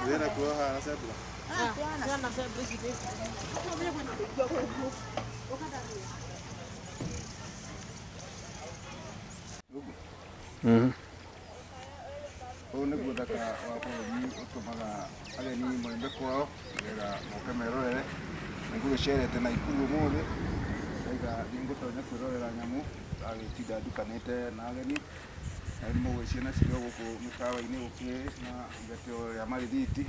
Wĩna kuo haha zebra. Ũyũ nĩguo ũthaka wa bũrũri ũtũmaga ageni moime kwao nĩgetha moke merorere. Nĩ ngũgĩcerete Naikuru ũmũthĩ, ndaiga nĩ ngũtonya kwĩrorera nyamũ, ndagĩtinda ndukanĩte na ageni, na nĩ mũgũgĩciona cirĩ o gũkũ mĩkawa-inĩ gũkĩrĩ na igatĩro rĩa marĩthiti,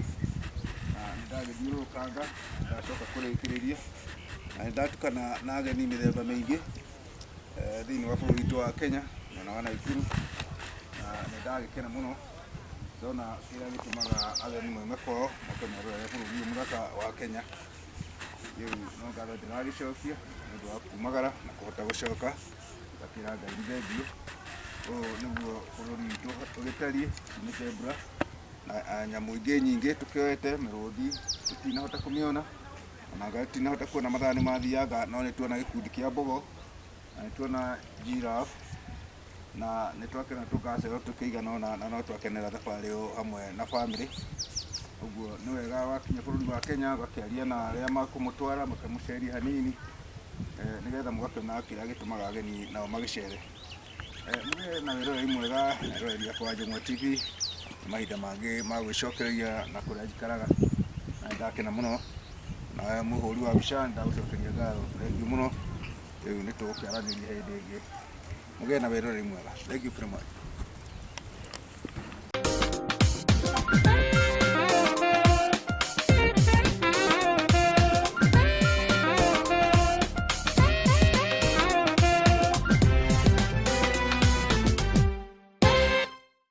na nĩ ndagĩthiũrũrũkanga, ndacoka kũrĩkĩrĩria, na nĩ ndatukana na ageni mĩthemba mĩingĩ. Thĩinĩ wa bũrũri witũ wa Kenya mwena wa Naikuru, na nĩ ndagĩkena mũno ndona kĩrĩa gĩtũmaga ageni maume kwao moke merorere bũrũri ũyũ mũthaka wa Kenya. Rĩu no ngatho ndĩragĩcokia nĩ ũndũ wa kumagara na kũhota gũcoka, ngakĩra Ngai nĩ thengiũ. Ũyũ nĩguo bũrũri witũ ũgĩtariĩ, tumĩte mbura na nyamũ ingĩ nyingĩ tũkĩoete, mĩrũthi tũtinahota kũmĩona. Ona anga tũtinahota kuona mathaa nĩ mathianga no nĩ tuona gĩkundi kĩa mbogo na nĩ tuona giraffe na nĩ twakena tũgacererwo tũkĩigana ũna na no twakenera thabarĩ ĩyo hamwe na bamĩrĩ. Ũguo nĩ wega wakinya bũrũri wa Kenya ũgakĩaria na arĩa makũmũtwara makamũceria hanini nĩgetha mũgakĩona kĩrĩa gĩtũmaga ageni nao magĩcere. Mũgĩe na wĩroreri mwega eroreri akwa a Njũng'wa TV, nĩ mahinda mangĩ ma gwĩcokereria na kũrĩa njikaraga, na nĩ ndakena mũno, nawe mũhũri wa mbica nĩ ndagũcokeria ngatho, thengiũ mũno, rĩu nĩ tũgũkĩaranĩria hĩndĩ ĩngĩ, mũgĩe na wĩroreri mwega, thank you very much.